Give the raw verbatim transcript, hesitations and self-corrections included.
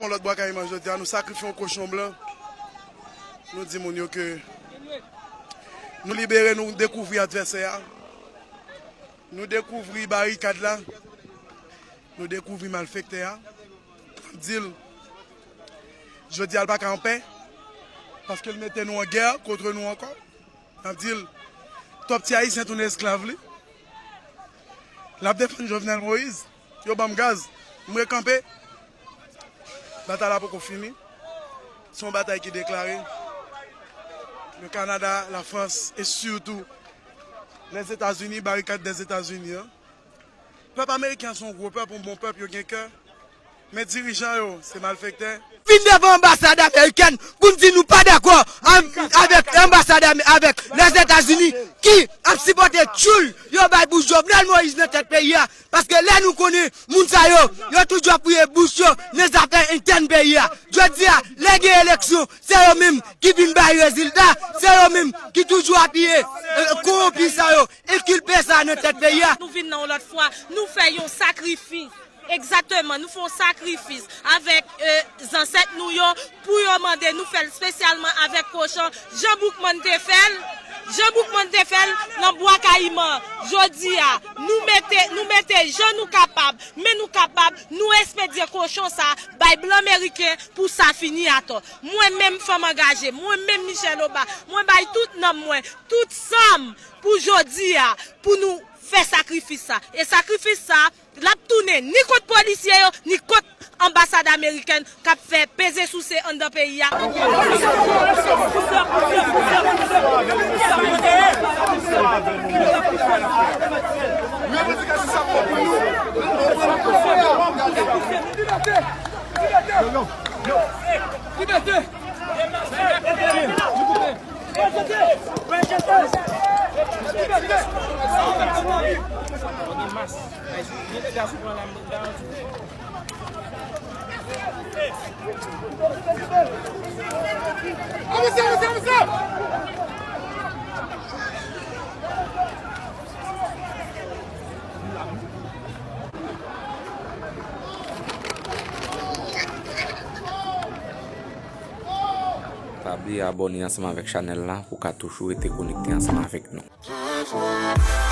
Yon lòt Bwa Kayiman jodi a, nou sakrifye yon kochon blan. Nou di moun yo ke nou libere, nou dekouvri advèsè a. Nou dekouvri barikad la. Nou dekouvri malfektè a. N ap di l, jodi a l pa ka anpè, paske l mete nou an gè kont nou ankò. N ap di l, twòp ti Ayisyen tounen esklav li. L ap defann Jovenel Moïse. Yo ban m gaz. M rekanpe. Batay la poko fini. Se yon batay ki deklare. Le Canada, la France et surtout les États-Unis, barikad des États-Unis an. Pèp ameriken an se yon gwo pèp, yon bon pèp, yo gen kè. Men dirijan yo, se malfektè. Vin devan anbasad amerikèn pou n di nou pa dakò an-, avèk anbasad Am-, avèk Lèzetazini ki ap sipòte tchoul yo bay pou Jovenel Moïse nan tèt peyi a. Paske lè nou konnen moun sa yo, yo toujou ap fouye bouch yo nan zafè entèn peyi a. Jodi a, lè gen eleksyon, se yo menm ki vin bay rezilta, se yo menm ki toujou apiye, eh, kowonpi sa yo, enkilpe sa nan tèt peyi a. Nou vin nan yon lòt fwa, nou fè yon sakrifis. Egzakteman, nou fè yon sakrifis avèk, eh, zansèt nou yo pou yo mande nou fè l espesyalman avèk kochon, jan Boukman te fè l, jan Boukman te fè l nan Bwa Kayiman. Jodi a, nou mete, nou mete jan nou kapab, men nou kapab, nou espedye kochon sa bay blan meriken pou sa fini atò. Mwen menm fanm angaje, mwen menm Michèle Obas, mwen bay tout nanm mwen, tout san m pou jodi a, pou nou fè sakrifis sa. E sakrifis sa, l ap tounen ni kont polisye yo, ni kont anbasad amerikèn k ap fè peze souse anndan peyi a. Pa bliye abòne ansanm avèk chanèl la pou w ka toujou rete konekte ansanm avèk nou.